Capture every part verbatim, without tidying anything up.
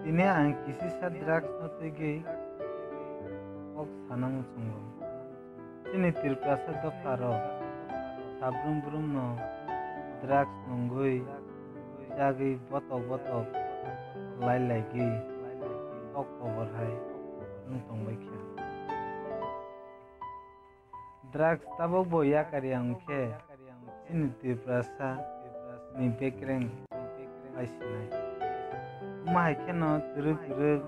Tini ang kisisa drugs no twigwi kok sana muchungo. Chini Tiprasa dopha rok sabrum brum no drugs nungwi chagwi botok botok lai laigwi kok kobor hai wng tongbai kha. Drugs tabuk bo yakar ya wngkhe chini Tiprasa ni bekreng bai sinai. Wngma hai kheno twrwk twrwk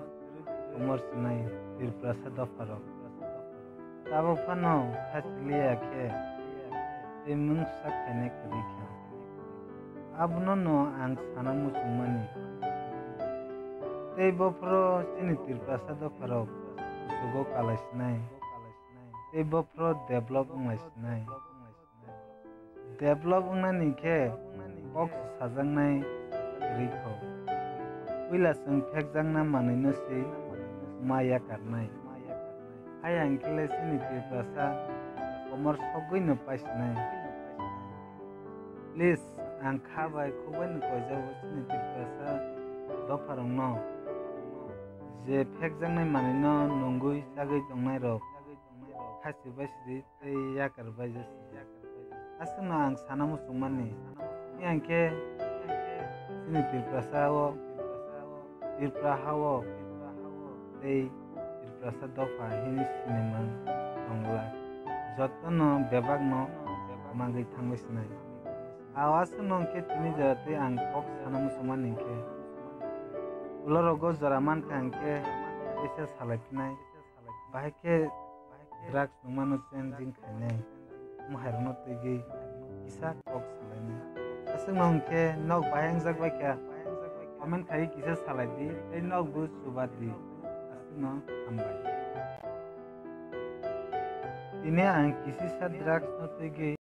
komor sinai Tiprasa dopha rok. Tabuk phano khachiliya khe tei mungsa khainai kwrwi kha. Abono no ang sana muchungmani. Tei bophoro chini Tiprasa dopha rok kuchugo kalai sinai. Tei bophoro develop wnglai sinai. Develop wngnani khe kok sajaknai rikho. Puila chwng phekjakna manwino se ma yakarnai. Hai ang khe le chini Tiprasa komor sogwi no paisinai. Please, ang kha bai khuk bai no koijago chini Tiprasa dopharokno je phekjaknai manwino nungwi chagwi tongnairok. Khasi bai sidi tei yakar bai jasi. Aswkno ang sana muchungmani. Hiyang khe chini Tiprasa o, Tripura ha o tei Tiprasa dopha hini sinimang tongla. Jotono bebakno magwi thangwi sinai. Ao aswkno hwnkhe tini jora tei ang kok sana muchungmani hwnkhe. Ulorogo jora mankha hwnkhe teisa salai phinai. Bahai khe drugs nungmano changing khainai, wngmung hairokno twigwi kisa kok salainai. Aswkno hwnkhe nok bahai wngjak bai kha, comment khaiwi kisa salai di tei nokbo chuba di. Aswkno hambai. Tini ang kisisa drugs no twigwi